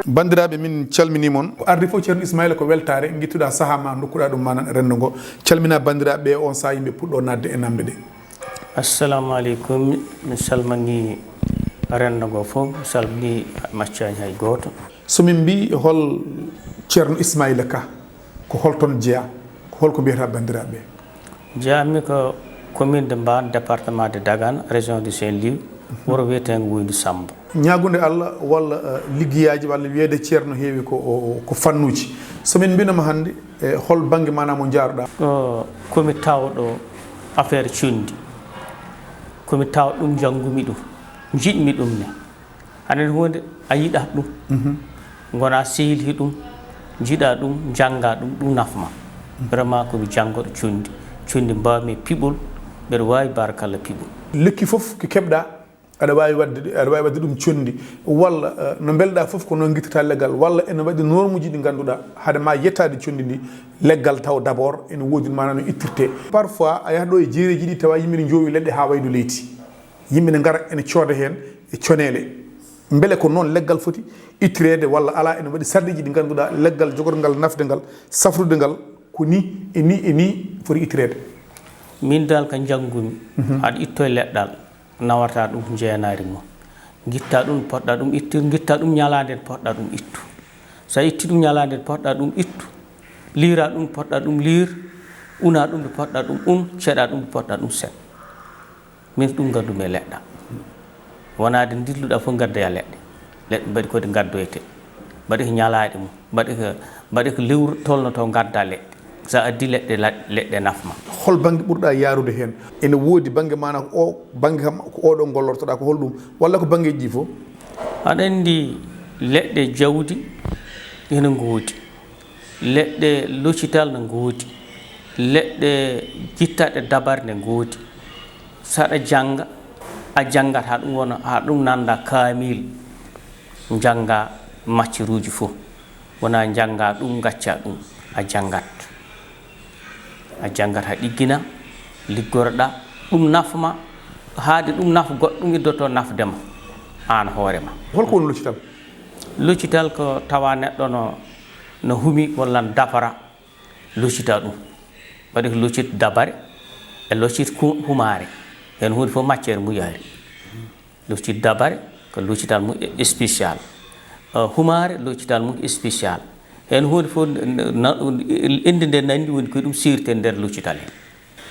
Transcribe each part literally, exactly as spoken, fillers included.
Banndiraaɓe, min calminii mon. Ko ardi fof, Ceerno Ismaila, ko weltaare ngittuɗaa sahaa ma, ndokkuɗaa ɗum manan renndo ngo. Calminaa banndiraaɓe ɓe, on sahaa yimɓe puɗɗo naatde e namde ɗe. Assalamu aleykum. Mi salmini renndo ngo fof, mi salmini, maccaani hay gooto. So min mbii hol Ceerno Ismaila Ka, ko hol toon jeyaa? Ko hol ko mbiyata banndiraaɓe ɓe? Jeyaa mi ko commune de Mbane, département de Dagana, région de Saint-Louis, wuro wiyeteengo Wuydu Samba. Ñaagunde Allah walla, eh, liggeyaaji walla wiyeede Ceerno heewi ko, o, o, ko fannuuji. So min mbinoma hannde, eh, hol bannge maanaa mo njaaruɗaa? Ko, ko mi tawɗo affaire conndi. Ko mi tawɗo ɗum, njanngumi ɗum, njiɗmi ɗum ne. Aɗa anndi huunde a yiɗat ɗum, ngona sehil he ɗum, njiɗa ɗum, njannga ɗum, ɗum nafa ma. Vraiment ko mi janngoɗo conndi, conndi mbaawmi piɓol, mbeɗa waawi barakalla piɓol. Lekki fof ki keɓɗa, aɗa waawi waɗde, aɗa waawi waɗde ɗum conndi, walla, eh, no mbelɗa fof ko noon ngittata leggal, walla ene waɗi normuuji ɗi ngannduɗaa, hade ma yettaade conndi ndi, leggal taw d'abord ene woodi maanaa no ittirte. Parfois a yahat ɗo e jeereeji ɗi tawa yimɓe ne njoowi leɗɗe haa wayi no leydi. Yimɓe ne ngara ene cooda heen e coneele. Mbele ko noon leggal foti ittireede walla alaa? Ene waɗi sarɗiiji ɗi ngannduɗaa leggal jogorgal nafde ngal, safrude ngal, ko ni e ni e ni foti ittireede. Min dal ko njanngumi, aɗa ittoye leɗɗal, nawata ɗum njeenaari mum. Ngitta ɗum poɗɗa ɗum ittu, ngitta ɗum ñalaande nde poɗɗa ɗum ittu. So a itti ɗum ñalaande nde poɗɗa ɗum ittu, liira ɗum poɗɗa ɗum liir, una ɗum nde poɗɗa ɗum un, ceɗa ɗum nde poɗɗa ɗum seɗ. Min ɗum nganndumi e leɗɗa. Wonaade ndilluɗa fof ngaddoya leɗɗe. Leɗɗe mbaɗi ko ɗe ngaddoyte. Mbaɗi ko ñalaaɗe mum. Mbaɗi ko, mbaɗi ko lewru tolnotoo ngadda leɗɗe. So a addi leɗɗe, la-, leɗɗe nafma. Hol bannge ɓurɗa yaarude heen? Ene woodi bannge maanaa ko o, bannge kam ko oɗo gollortoɗa, ko holɗum? Walla ko banngeeji ɗi fof? Aɗa anndi leɗɗe jawdi ene ngoodi. Leɗɗe locital ne ngoodi, leɗɗe jittaɗe dabare ne ngoodi. So aɗa jannga, a janngat haa ɗum wona, haa ɗum nannda kaamil, njannga macceruuji fof. Wona njannga ɗum, ngacca ɗum, a janngat. A janngat haa ɗiggina, liggoroɗa, ɗum nafma, haade ɗum nafa goɗɗo, ɗum iddoto nafde ma, aan hoore ma. Holko woni locital? Locital ko tawa neɗɗo no, no humi walla no dafara, locita ɗum. Waɗi ko locit dabare e locit ku-, humaare. Heen huunde fof matière mum yaari. Locit dabare ko locital mum e-, spécial. Eh, humaare locital mum spécial. Heen huunde fof n-, n-, na-, inde nde nanndi woni ko ɗum sirte nder locital he.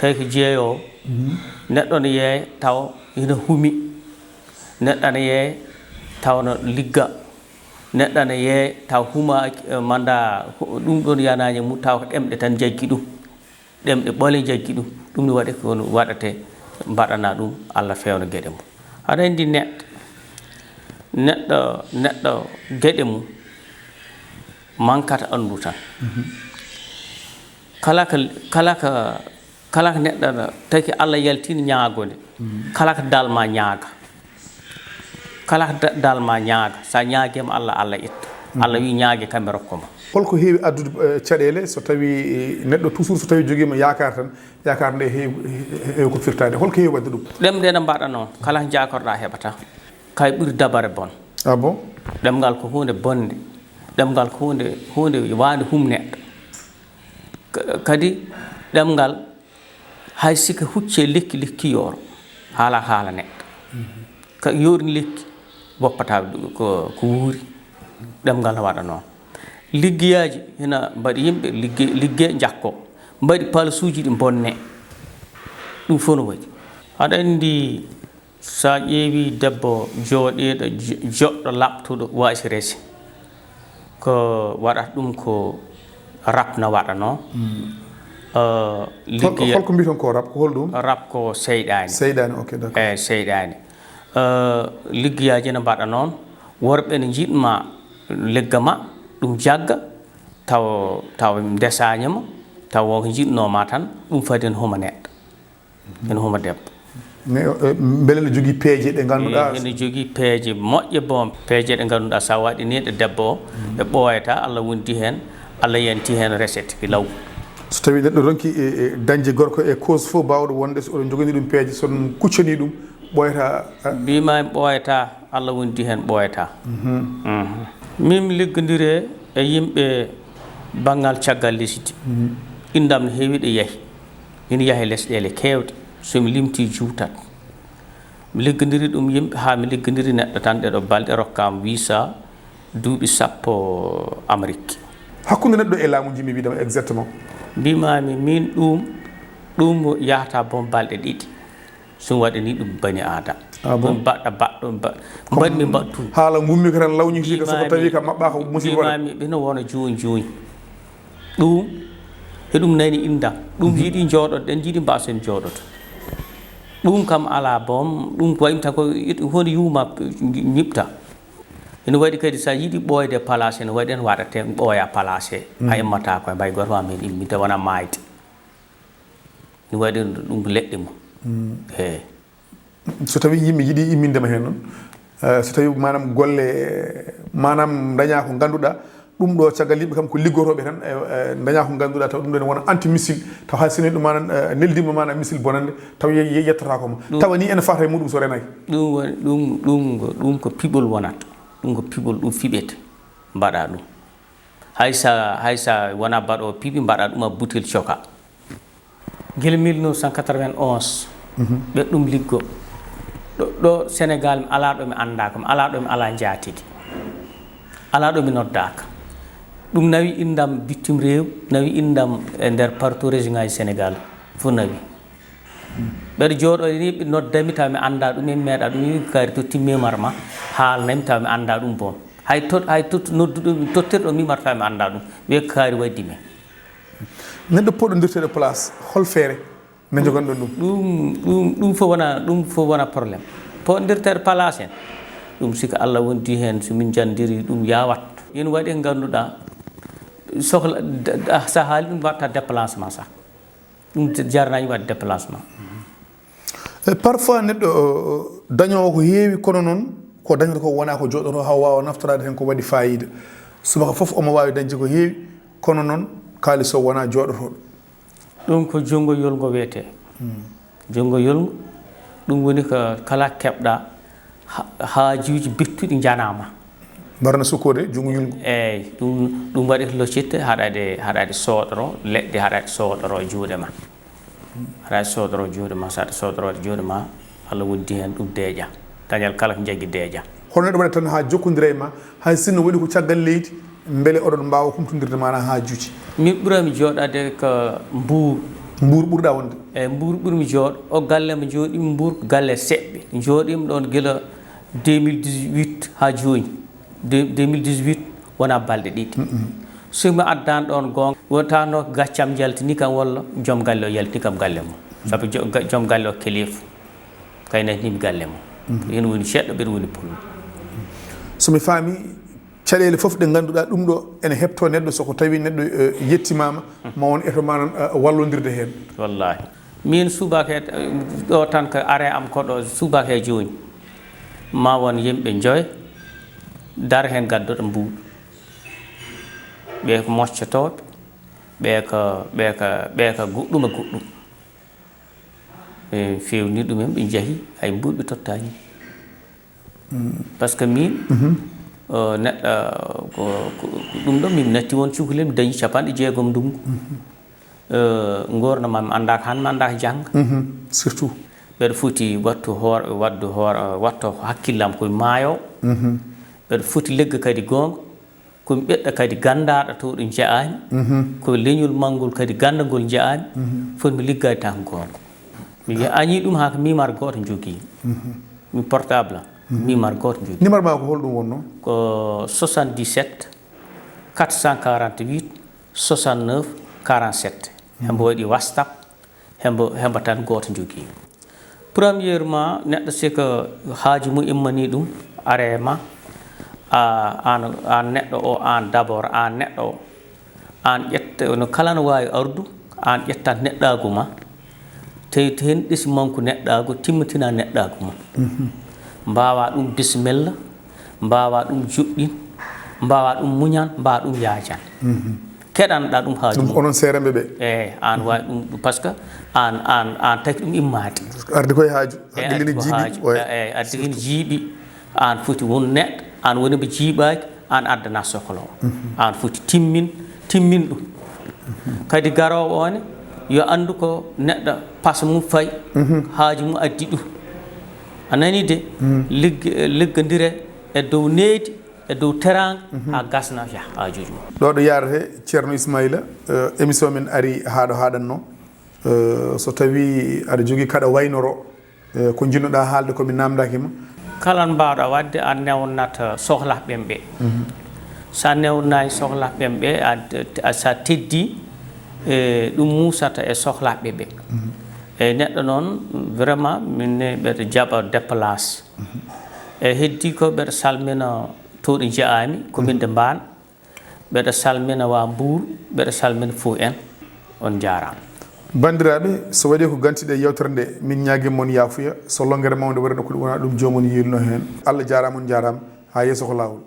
Tawi ko jeeyoowo, neɗɗo ne yeeya tawa ina humi, neɗɗo ne yeeya tawa no ligga, neɗɗo ne yeeya tawa humaaki, eh, manda hu-, ɗum ɗon yanaani e mum, tawa ko ɗemɗe tan jaggi ɗum, ɗemɗe ɓole jaggi ɗum, ɗum ne waɗi ko no waɗatee, mbaɗana ɗum, Allah feewna geɗe mum. Aɗa anndi neɗɗo, neɗɗo, neɗɗo geɗe mum mankata anndu tan. Kala ko, kala ko, kala ko neɗɗo, taki Allah yaltini ñaagonde. Kala ko dalma ñaaga. Kala ko da-, dalma ñaaga. Sa ñaagiima Allah, Allah itta. Allah wi ñaage kam mi rokko ma. Holko heewi addude, eh, caɗeele so tawi, eh, neɗɗo toujours so tawi jogiima yaakaar tan, yaakaar nde heewi, he-, heewi ko firtaade? Holko heewi waɗde ɗum? Ɗemɗe ne mbaɗa noon. Kala ko jaakorɗa heɓata. Kay ɓuri dabare bon. Ah bon? Ɗemngal ko huunde bonde. Ɗemngal ko huunde, huunde waande hum neɗɗo. Ka-, kadi ɗemngal hay sika hucce lekki, lekki yooro, haala, haala neɗɗo. Ka yoori lekki, woppata ko, ko wuuri. Ɗemngal no waɗa noon. Liggeyaaji ina mbaɗi yimɓe ligge-, ligge njakko. Mbaɗi palasuuji ɗi bonne. Ɗum fof no waɗi. Aɗa anndi, sa ƴeewi debbo jooɗiiɗo, jo-, joɗɗo, laɓtuɗo, waasi rese, ko waɗata ɗum ko rap na waɗa noon. Eh, Hol-, liggeya-, holko mbiton ko rap? Ko holɗum? Rap ko seyɗaani. Seyɗaani, ok, d'accord. Eyi, seyɗaani. Eh, liggeyaaji ne mbaɗa noon. Worɓe ne njiɗma legga ma, ɗum jagga, taw, taw ndesaani ma, taw won ko njiɗnoo ma tan, ɗum fadi ne homa neɗɗo. Ene homa debbo. Mais, eh, mbele ne jogii peeje ɗe ngannduɗaa? Eh, ene jogii peeje moƴƴe boom. Peeje ɗe ngannduɗaa sa waɗi ni ɗe debbo o, ɗe ɓooyata, Allah wondi heen, Allah yanti heen recette ki law. So tawi neɗɗo ronki, e, e, dañde gorko e cause fof baawɗo wonde so oɗon njoganii ɗum peeje, so on kuccanii ɗum, Ɓooyata. Mbima en ɓooyata, Allah wondi heen ɓooyata. Mhm. Min mi liggondiri e yimɓe banngal caggal lesdi. Inndam no heewi ɗo yahi. Ina yaha e lesɗeele keewɗe. So mi limtii juutat. Mi liggondiri ɗum yimɓe haa mi liggondiri neɗɗo tan ɗeɗo balɗe rokkaam visa duuɓi sappo Amérique. Hakkunde neɗɗo e laamu jimmi wiidama exactement. Mbimami min ɗum, ɗum yahata boom balɗe ɗiɗi. So mi waɗani ɗum bani aada. Ah bon? Ɗum baɗɗa baɗɗo, ba-, mbaɗmi mbaɗtu. Haala ngummi ko tan lawñi ko siko soko tawi ka maɓɓa ko musiba wona. Mbimami ɓe no wona jooni jooni. Ɗum, eɗum nani inndam. Ɗum yiɗi jooɗoɗen, yiɗi mbasen jooɗoto. Ɗum kam alaa boom, ɗum ko wayi tan ko it-, woni yuuma ñiɓta. Ene waɗi kadi so a yiɗi ɓooyde place, ene waɗi en waɗate ɓooya place. A immata ko e mbay gooto ma min immita wona maayde. Ene waɗi ɗum ko leɗɗe mum. Eey. So tawi yimɓe yiɗi immindema heen noon, eh, so tawi maanaam golle, maanaam daña ko ngannduɗaa, ɗum ɗo caggal yimɓe kam ko liggotooɓe tan, eh, eh, daña ko ngannduɗaa taw ɗum ɗo ne wona anti missile, taw hay so nani ɗum maanaam, eh, neldima maanaam missile bonande, taw ye-, ye-, yettata ko mo. Ɗum tawa ni ene fata e muɗum so renaki. Ɗum woni, ɗum, ɗum ko, ɗum ko piɓol wonata. Ɗum ko piɓol, ɗum fiɓete, mbaɗa ɗum. Hay sa, hay sa wona baɗo piɓi, mbaɗa ɗum a butel coka. Gila mille neuf cent quatre-vingt-onze, ɓe ɗum liggo. Ɗo, ɗo Sénégal, mi alaa ɗo mi anndaaka, mi alaa ɗo mi alaa njaatigi. Alaa ɗo mi noddaaka. Ɗum nawi inndam bittim reew, nawi inndam e nder partout région ngaji Sénégal, fof nawi. Mbeɗa jooɗo ni, ɓe noddami taw mi annda ɗum, mi meeɗa ɗum, wi kaari totti memar ma, haalnami taw mi annda ɗum boom. Hay tot-, hay tot-, nodduɗo, tottirɗo memar taw mi annda ɗum. Wi kaari waddi mi. Neɗɗo poɗɗo dirteɗo place, hol feere nde joganɗon ɗum? Ɗum, ɗum, ɗum fof wona, ɗum fof wona problème. Poɗdirteɗo place en, ɗum sika Allah wondi heen, so min njanndiri ɗum yawat. Ina waɗi ngannduɗaa, sohla, d-, d-, sa haali ɗum watta déplacement sax. Ɗum jarnani waɗde déplacement. E parfois neɗɗo, o, dañoowo ko heewi, kono noon ko dañata ko wona ko jooɗoto haa waawa naftoraade heen ko waɗi faayiida. Subaka fof omo waawi dañde ko heewi, kono noon kaalis o wona jooɗotooɗo. Ɗum ko junngo yolngo wiyetee. Junngo yolngo, ɗum woni ko kala keɓɗa ha-, haajuuji bettuɗi njanaama. Mbarna sukkude junngo yolngo. Eey, ɗum, ɗum waɗi ko loccirte haɗade, haɗade soodoro, leɗɗe haɗade soodoro juuɗe ma. Haɗade soodoro juuɗe ma, so aɗa soodoro juuɗe ma, Allah wondi heen ɗum deeƴa. Dañal kala ko jaggi deeƴa. Hono neɗɗo waɗata tan haa jokkondira e ma, hay sinno waɗi ko caggal leydi, mbele oɗon mbaawa humtondirde maanaa haajuuji? Min ɓurami jooɗaade ko Mbuur. Mbuur ɓurɗa wonde? Eey, Mbuur ɓurmi jooɗo. O galle mo jooɗimi Mbuur ko galle seɓɓe. Jooɗimi ɗoon gila deux mille dix-huit haa jooni. De-, deux mille dix-huit wona balɗe ɗiɗi. So mi addaani ɗoon goonga, wonta no gaccam yaltini kam walla joom galle o yaltini kam galle mum. Sabu jo-, ga-, joom galle o keleefu. Kay nani mi galle mum. Heen woni ceɗɗo, ɓeen woni pullo. So mi faami, caɗeele fof ɗe ngannduɗaa ɗum ɗo ene heɓto neɗɗo, so ko tawi neɗɗo, eh, yettimaama, ma won eto ma noon, eh, wallondirde heen. Wallaahi. Miin subaka e, ɗo tan ko are am ko ɗo subaka e jooni. Ma won yimɓe njoy, daro heen gaddoɗo mbuuɗu. Ɓee ko moccotooɓe, ɓee ko, ɓee ko, ɓee ko goɗɗum e goɗɗum. Ɓe feewni ɗumen, ɓe njahi, hay mbuuɗu ɓe tottaani. Parce que miin, o, neɗɗo, ko, ko, ko ɗum ɗo, min natti won cukalel, mi dañi capanɗe jeegom ndunngu. Eh, nguurndam am, mi anndaaka hannde, mi anndaaka jannga. Surtout. Mbeɗa foti wattu hoore, waɗdu hoore, watto hakkillam ko mi maayo. Mbeɗa foti legga kadi goonga. Ko mi ɓiɗɗo kadi ganndaaɗo to ɗo njeyaani. Ko leñol manngol kadi ganndagol njeyaani. Foti mi liggaade tan ko goonga. Mi añi ɗum haa ko mimar gooto njogii. Mi portable am, mimar gooto njogii. Numéro ma ko holɗum wonnoo? Ko soixante-dix-sept, quatre cent quarante-huit, soixante-neuf, quarante-sept. Hembo waɗi WhatsApp, hembo, hembo tan gooto njogii. Premièrement, neɗɗo si ko haaju mum immanii ɗum, aree ma, a, aan, aan neɗɗo o, aan d'abord, aan neɗɗo o, aan ƴetta, no kala no waawi ardu, aan ƴettat neɗɗaagu ma, tawi heen ɗesi manku neɗɗaagu, timmitina neɗɗaagu ma. Mbaawaa ɗum bisimilla, mbaawaa ɗum juɓɓin, mbaawaa ɗum muñan, mbaawaa ɗum yaajan. keɗanɗa ɗum haaju ɗum mum. Onon seerenɓe ɓe. Eyi, an wawi ɗum, parce que an an an taki ɗum immaade. Ardi koye haaju. Eyi, Haqqille ardi ne ko jiiɓi. haaju. Ouais. Eyi, ardi ko ne jiiɓi. An foti won neɗɗo, an woni mo jiiɓaaki, an addana soklo o. An foti timmin timmin ɗum. Kadi garoowo o ne, yo anndu ko neɗɗo pas mum fayi, haaju mum addi ɗum. A nani de? Ligg- liggondire e dow nehdi, e dow teraanga, haa gasna yah haajuuji mum. Ɗo ɗo yaarete Ceerno Ismaila, eh, émission men ari haa ɗo haaɗanno. Eh, so tawi aɗa jogii kaɗa waynoro, eh, ko njiɗnoɗa haalde ko mi namdaki ma. Kala mbaawɗa waɗde, a newnat sohlaaɓe ɓe. So a newnaani sohlaaɓe ɓe, a, a, so a teddi, e, ɗum muusata e sohlaaɓe ɓe. E neɗɗo noon, vraiment, min ne mbeɗa jaɓa déplace. E heddi ko mbeɗa salmina to ɗo njiyaami, commune de Mbaan. Mbeɗa salmina waa Mbuur, mbeɗa salmina fof en. On njaaraama. Banndiraaɓe, so waɗi ko gantiɗe yewtere nde, min ñaagii mon yaafuya. So longere mawnde waɗi ɗo ko ɗum wona ɗum, joomum yiilno heen. Allah jaaraama, on njaaraama. Haa yeeso ko laawol.